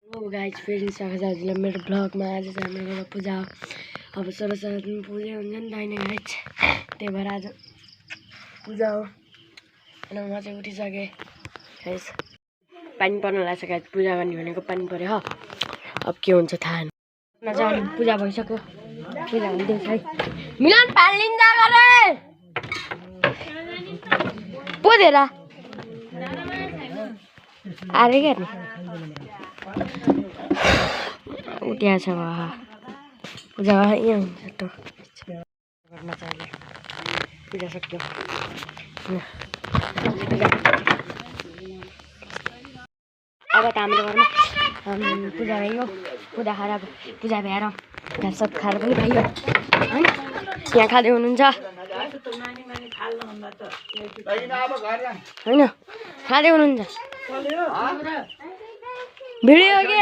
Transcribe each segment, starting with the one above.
ओ guys फेरि स्वागत छ हजुरलाई मेरो ब्लगमा। आज चाहिँ हाम्रो घरमा पूजा हो। अब 16 दिन पूजा हुन्छ नि त हैन गाइस, त्यही भएर आज पूजा हो। अनि म चाहिँ उठिसकेँ गाइस। पानी पर्न लाग्छ गाइस, पूजा गर्ने भनेको पानी पर्यो हो। अब के हुन्छ थाहा छैन। म चाहिँ अलि पूजा भइसक्यो, पूजा हुँदैछ है। मिलन पानी लिन्छ गरे पुदेर आरे गर्ने उठ्या छ पूजा यहाँ हुन्छ त घरमा चाहिँ पूजा सक्यो। अब त हाम्रो घरमा पूजा भयो, पूजा भएर घाँससास खाएर पनि भयो होइन। यहाँ खाँदै हुनुहुन्छ होइन, खाँदै हुनुहुन्छ भिडियो के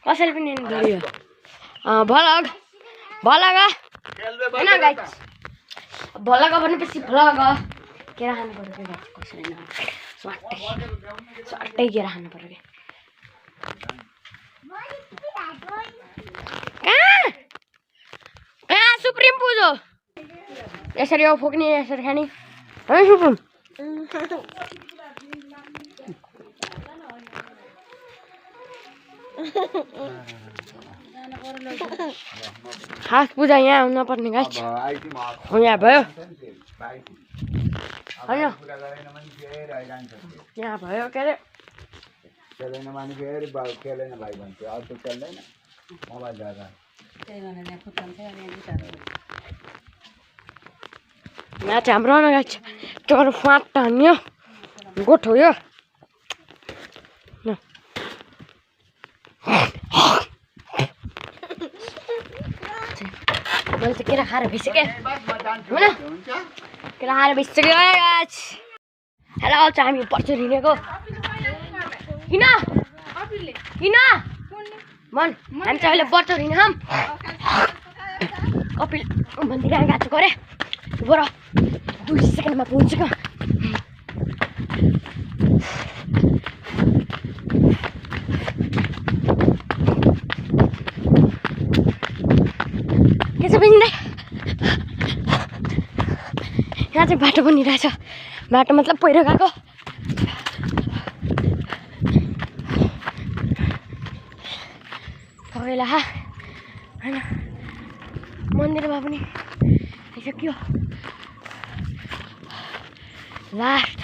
कसैले पनि भिडियो भ्लग होइन गाइस। भ्लग भनेपछि भ्लग केरा खानु पर्यो क्या गाइस, कसैले न स्वाटै केरा खानु पर्यो क्या। कहाँ सुप्रिम पुजो यसरी हो फुक्ने, यसरी खाने है सुप्रिम। खास पूजा यहाँ नपर्ने गाइस, यहाँ भयो होइन, यहाँ भयो के अरे यहाँ चाहिँ हाम्रो न गाइस, त्यो फाँट हान्यो गोठो यो। मैले त केरा खाएर भइसकेँ होइन, केरा खाएर भइसक्यो गाइस। हेलो चाहिँ हामी पर्छ हिँडेको किन मन हामी चाहिँ अहिले पर्छ हिँड्छौँ। कपिल मन्दिर गएको छु अरे बर 2 सेकेन्डमा पुग्छ क्या। यहाँ चाहिँ बाटो बनिरहेछ, बाटो मतलब पहिरो गएको। सबैलाई होइन मन्दिरमा पनि आइसक्यो। लास्ट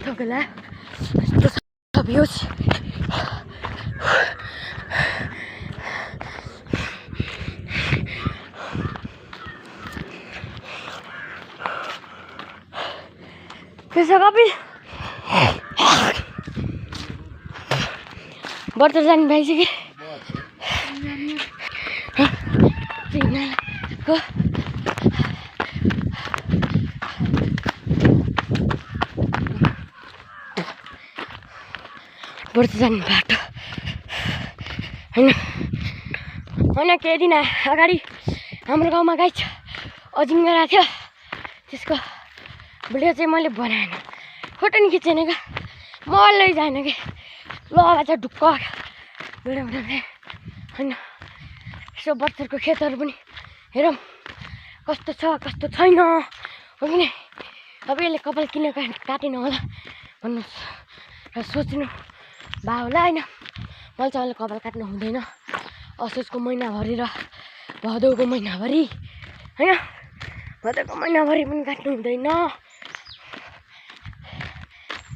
हो गया भ्यूज। कैसा कपिल व्रत जाने भइसक्यो व्रत जाने बाटो होइन। केही दिन अगाडि हाम्रो गाउँमा गाई अजिङ्गर आएको थियो, त्यसको भिडियो चाहिँ मैले बनाएन, फोटो नि खिचेन क्या, मलै जाएन कि लगा चाहिँ ढुक्क भिडियो बनाउँदै होइन। यसो बच्चाहरूको खेतहरू पनि हेरौँ कस्तो छ कस्तो छैन हो कि नै। अब यसले कपाल किन काटेन होला भन्नु र सोच्नु भए होला होइन। मैले चाहिँ अहिले कपाल काट्नु हुँदैन, असोजको महिनाभरि र भदौको महिनाभरि होइन, भदौको महिनाभरि पनि काट्नु हुँदैन।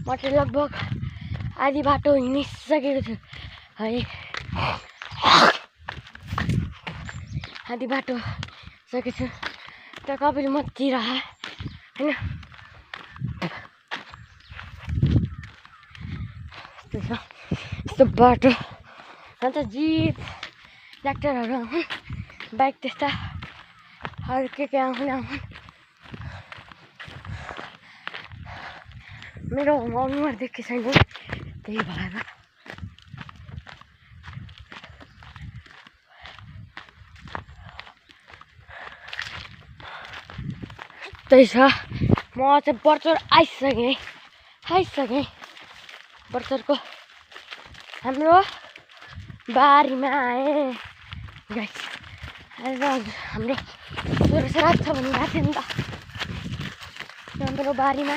म चाहिँ लगभग आधी बाटो हिँडिसकेको छु है, आधी बाटो सकेको छु। त कपिल मतिर होइन यस्तो बाटो अन्त जिप ट्र्याक्टरहरू आउँछन्, बाइक त्यस्ता अरू के आउँछन्। मेरो अनुहार देखेको छैन त्यही भएर त्यही छ म चाहिँ बर्चर आइसकेँ बर्चरको हाम्रो बारीमा आएँ गाइस। आज हाम्रो श्राद्ध छ भने गएको थियो नि त, हाम्रो बारीमा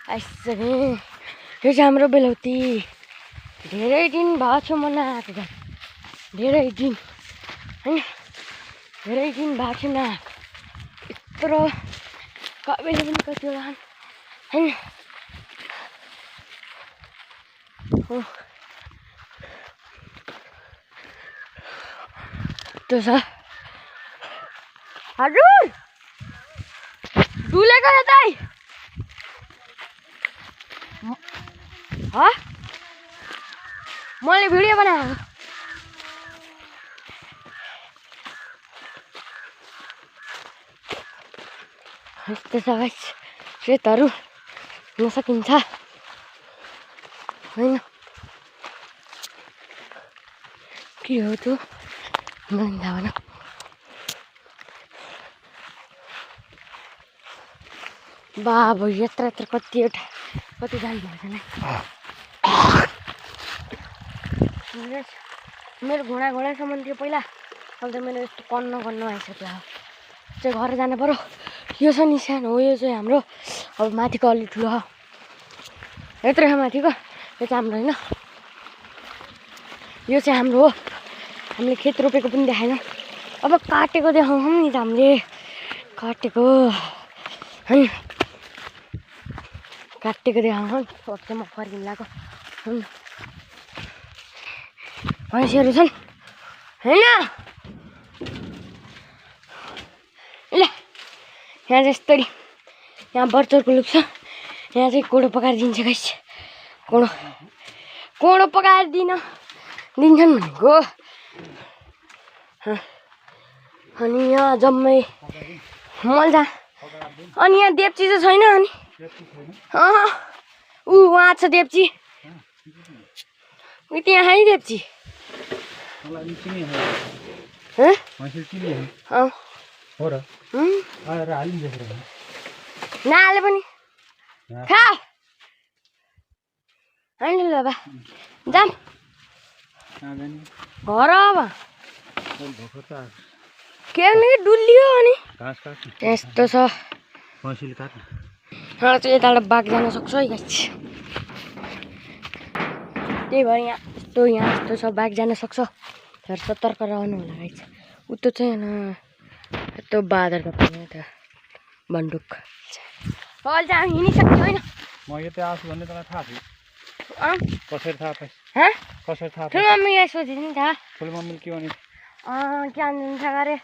आइसकेँ। यो चाहिँ हाम्रो बेलौती। धेरै दिन भएको थियो म नआएको घर, धेरै दिन होइन, धेरै दिन भएको थियो नआएको। यत्रो कहिले पनि कतिवटा होइन त्यो छ। हजुर डुलेको यतै मैले भिडियो बनाएको। यस्तो छ गाइस, खेतहरू हुन सकिन्छ होइन। के हो त्यो मलाई थाहा भएन। बाबु यत्र कति जानुभएको छैन। मेरो घुँडासम्म थियो पहिला, अहिले त मेरो यस्तो कन्न आइसक्यो। चाहिँ घर जानु पर्यो। यो छ नि सानो हो, यो चाहिँ हाम्रो अब माथिको अलि ठुलो हो, यत्रो माथिको। यो चाहिँ हाम्रो होइन, यो चाहिँ हाम्रो हो। हामीले खेत रोपेको पनि देखाएन, अब काटेको देखाउँछौँ नि त हामीले। काटेको होइन, काटेको देखाउँछौँ। अब चाहिँ म फर्किनु लगाएको होइन। भैँसीहरू छन् होइन। ल यहाँ चाहिँ यस्तरी यहाँ बर्चरको लुक छ। यहाँ चाहिँ कोडो पकाएर दिन्छ गाइस। कोडो पकाएर दिन्छन् भनेको। अनि यहाँ जम्मै मजा। अनि यहाँ देप्ची चाहिँ छैन। अनि वहाँ छ देप्ची, त्यहाँ है देप्ची। नहाले पनि खा होइन ल बा जाम घर। अब के डुल्लियो अनि यस्तो छ। चाहिँ यताबाट बाघ जान सक्छ है गाइस। त्यही भएर यहाँ यस्तो छ, बाघ जान सक्छ। तर सतर्क रहनु होला गाइस। उतो चाहिँ यस्तो बाँदर त बन्दुक अहिले चाहिँ हिँडिसक्यो होइन। म यतै आउँछु भन्ने तँलाई थाहा थियो? कसरी थाहा पाइस्? कसरी थाहा? ठुलो मम्मीलाई सोधेको नि त। ठुलो मम्मीले के भने? के भन्छ अरे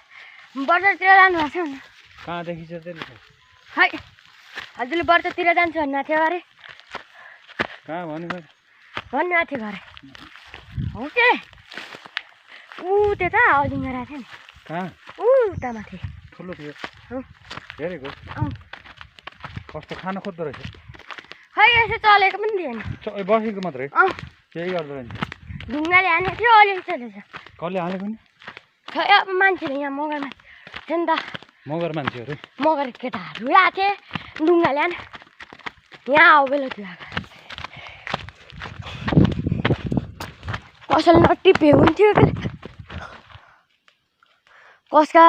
बर्चरतिर जानु भएको छ भने। कहाँदेखि चाहिँ त्यसले खै हजुरले बर्चरतिर जान्छु भन्नुभएको थियो अरे। कहाँ भन्नुभएको थियो घरे हो के? त्यता अजिङ गएको थियो नि। कहाँ? उता माथि ठुलो थियो हेरेको। कस्तो खान खोज्दो रहेछ? खै यसो चलेको पनि थिएन, बसेको मात्रै। केही गर्दो रहेछ। ढुङ्गाले हानेको थियो, अलिअलि चलेछ। कसले हालेको नि? खै अब मान्छेले यहाँ मगरमा थियो नि त। मगर मान्छेहरू मगर केटाहरू आएको थिए ढुङ्गाले हाने। यहाँ आऊ बेलुकी आएको कसैले नटिपे हुन्थ्यो के? कसका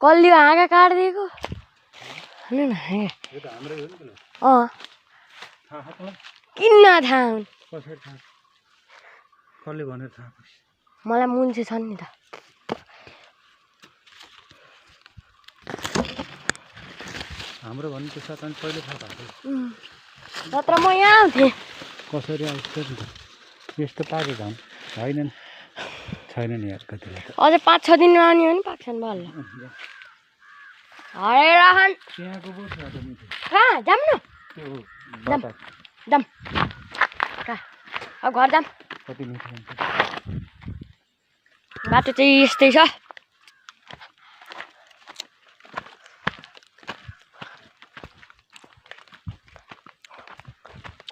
कसले हाँगा काटिदिएको हेर्नु न। किन थाहा हुन्? कसले भनेर थाहा पाइस्? मलाई मुन्छे छन् नि त। हाम्रो भन्ने त्यो साथ अनि पहिले थाहा भएको नत्र म यहाँ आउँथेँ। कसरी आउँछ यस्तो पाकेको झन् होइन छैन नि यार। कतिलाई अझै 5-6 दिनमा आउने हो नि पाक्छन् बल्ल। हरेर खान् त्यहाँको पो छ त मिठो। कहाँ जाम न? जाम कहाँ? अब घर जाम। कति मिठो हुन्छ। बाटो चाहिँ यस्तै छ।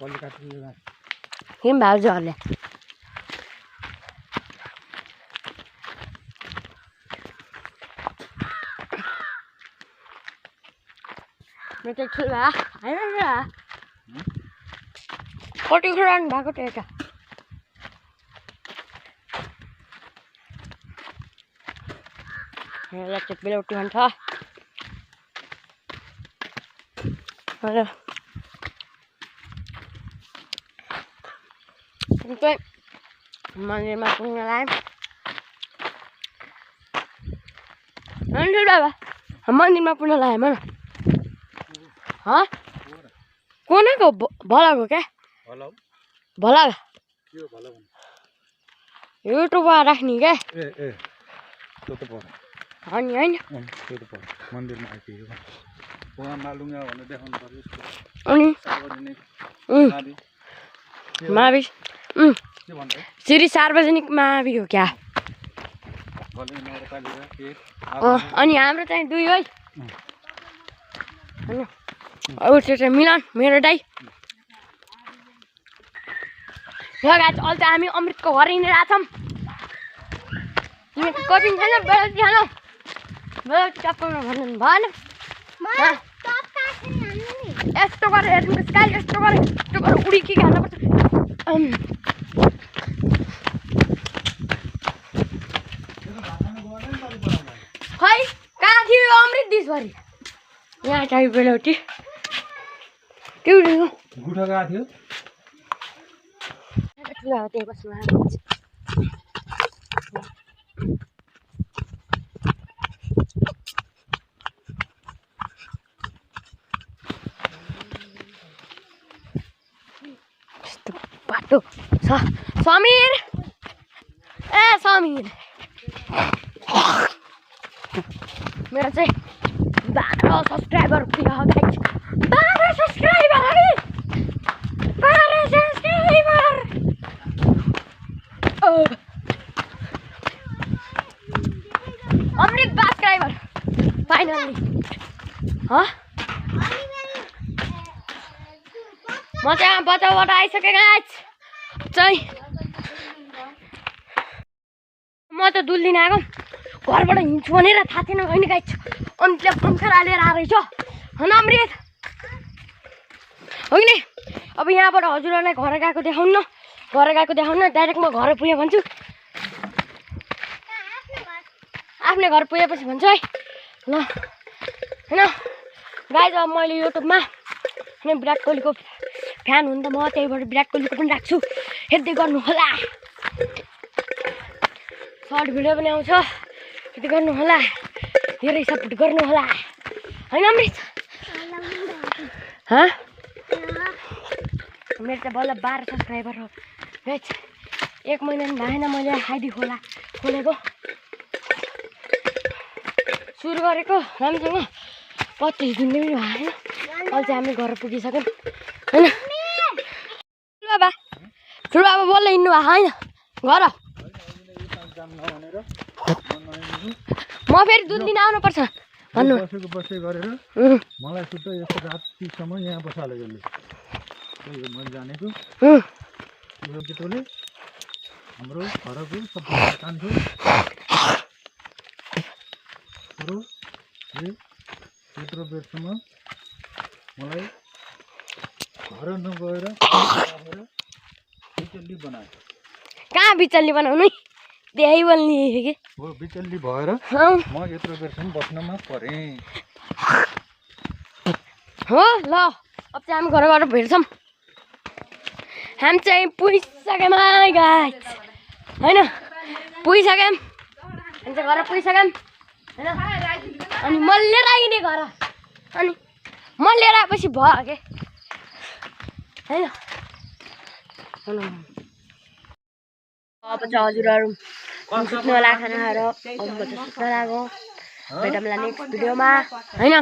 कसले काट्नु? हिम भाउजूहरूले। मेरो चाहिँ ठुलो भा होइन कति खुरान भएको त्यो एउटा चाहिँ बेलौटी भन्छ चाहिँ मन्दिरमा पुग्न लाग्यो मन्दिरमा पुग्न लाग्यो मलाई कोनाको भलाको क्या भला युट्युबमा राख्ने क्या अनि होइन मन्दिरमा आइपुग्यो अनि महावीर श्री सार्वजनिक महावीर हो क्या अनि हाम्रो चाहिँ 2 है होइन अब त्यो चाहिँ मिलन मेरो दाइ गाइस अहिले चाहिँ हामी अमृतको घर हिँडेर छौँ तिमीको कपिङ छैन बेलौटी खानु बेलौटी टप्पाउनु भन्नु भएन यस्तो गरेर हेर्नु स्काई यस्तो गरेर उडिकी हाल्नुपर्छ खै कहाँ थियो अमृत दिसभरि यहाँ चाहिँ बेलौटी के उडेको गुठा गएको थियो ठुलो हो त्यही बस्नु यस्तो बाटो छ समीर ए समीर मेरो चाहिँ 12 सब्सक्राइबर पुग्यो गाइस 12 सब्सक्राइबर अमृत सब्सक्राइबर फाइनली म चाहिँ बचाउबाट आइसकेँ गाइस चाहिँ म त दुल दिन आएको घरबाट हिँड्छु भनेर थाहा थिएन होइन गाइस अमृतले पंखा हालेर आएछ होइन अमृत होइन अब यहाँबाट हजुरहरूलाई घर गएको देखाउनु न डाइरेक्ट म घर पुगेँ भन्छु आफ्नै घर पुगेपछि भन्छु है ल होइन गाइस अब मैले युट्युबमा होइन विराट कोहलीको फ्यान हुनु त म त्यही भएर विराट कोहलीको पनि राख्छु हेर्दै गर्नु होला सर्ट भिडियो पनि आउँछ हेर्दै गर्नु होला धेरै सपोर्ट गर्नु होला होइन अमृत मेरो चाहिँ बल्ल 12 सब्सक्राइबर हो गाइस 1 महिना पनि भएन मैले आइडी खोलेको सुरु गरेको राम्रोसँग 25 दिन पनि भएन अहिले चाहिँ हामी घर पुगिसक्यौँ होइन ठुलो बाबा बल्ल हिँड्नु भएको होइन घर म फेरि 2 दिन आउनुपर्छ भन्नु बसेको गरेर मलाई सुत्दा यस्तो रातिसम्म यहाँ बसालेको मैले जानेको केटोले हाम्रो घरको सबै कान्छो त्यत्रो बेरसम्म मलाई घर नगएर बिचल्ली बनायो कहाँ बिचल्ली बनाउनु त्यही बोल्ने कि हो बिचल्ली भएर म यत्रो बेरसम्म बस्नमा परेँ हो ल अब चाहिँ हामी घर भेट्छौँ हामी चाहिँ पुगिसक्यौँ गाइस होइन पुगिसक्यौँ हामी चाहिँ घर पुगिसक्यौँ होइन अनि म लिएर आइने घर अनि म लिएर आएपछि भयो के होइन अब चाहिँ हजुरहरू सुत्नु होला खाना खाएर अब सुत्न लाग्यो भेटौँला नेक्स्ट भिडियोमा होइन